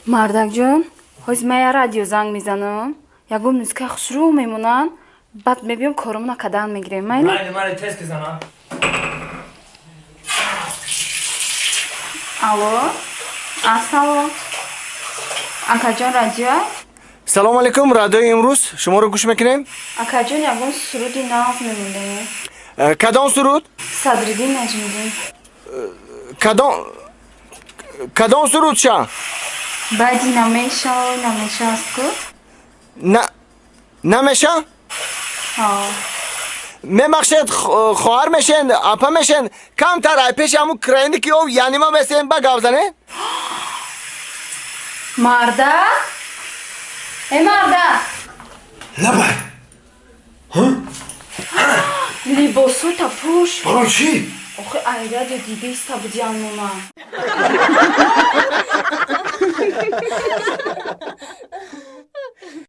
Мардакҷон, ҳозир ман я радио занг мезанам, ягон музикаи хушрӯ мемонам, баъд мебиём, коромона кадан мегирем, майли? Майли, майли, тез кизана. Алло, ассалом, акаҷон, радиоа? Салом алейкум, радиои имрӯз, шуморо гӯш мекунем. Акаҷон, ягон суруди нав мемондем. Кадом суруд? Садриддин Наҷмиддин. Кадом суруд ша? Баъди намеша, намеша аст ку. Намеша? Ҳа. Мебахшед, хоҳар мешен, апа мешен, камтар ай пеши ҳамун краини ки ов янима месен ба гап занед. Марда, э, марда! Лабай. Либосота пӯш. Барои чӣ? Охи, ай радио дидиста будиан мона.